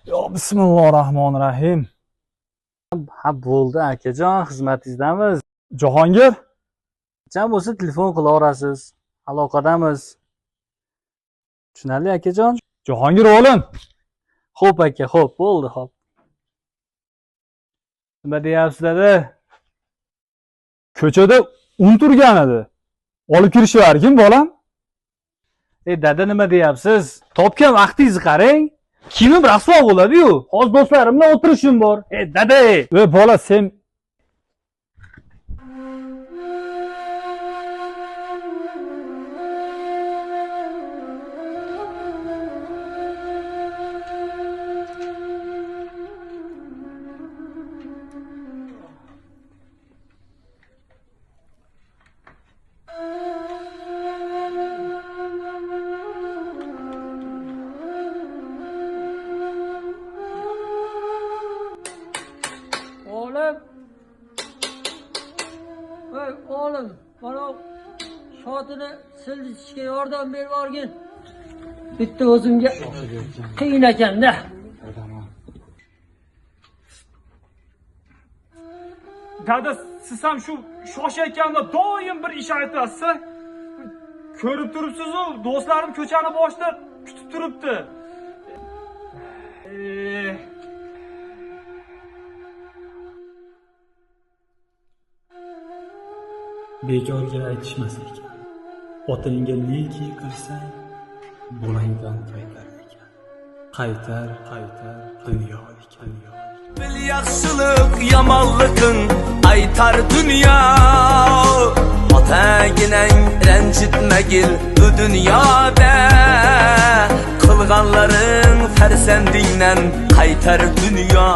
Yo, bismillohi rohmanir rohim. Ha, bo'ldi akajon, xizmatingizdamiz. Jahongir, Qachon bo'lsa telefon qilaverasiz. Aloqadamiz. Tushunarli akajon? Jahongir o'g'lim. Xo'p aka, xo'p, bo'ldi, xo'p. Nima deyapsiz dada? Ko'chada un turgan edi. Olib kirishivargin bolam. E dada, nima deyapsiz? Topgan vaqtingizni qarang. Kiyimim rasvo bo'ladi-yu. Hozir do'stlarim bilan o'tirishim bor. E dada, Ve bola sen Oğlum. Ey oğlum, bana shotini siljishga yordam berib yuborgin. Bitta o'zimga qiyin ekanda. Dada, siz ham shu shoshayotganda doim bir ish aytasiz. Ko'rib turibsiz-u, do'stlarim ko'chani boshida kutib turibdi. Bekorga aytishmas ekan. Otangga neki qilsang, bolangdan qaytar ekan. Qaytar, qaytar dunyo ekan. Bil yaxshiliq yomonliqin aytar dunyo. Otaginang ranjitmagil bu dunyoda. Qilganlaring farzandingdan qaytar dunyo.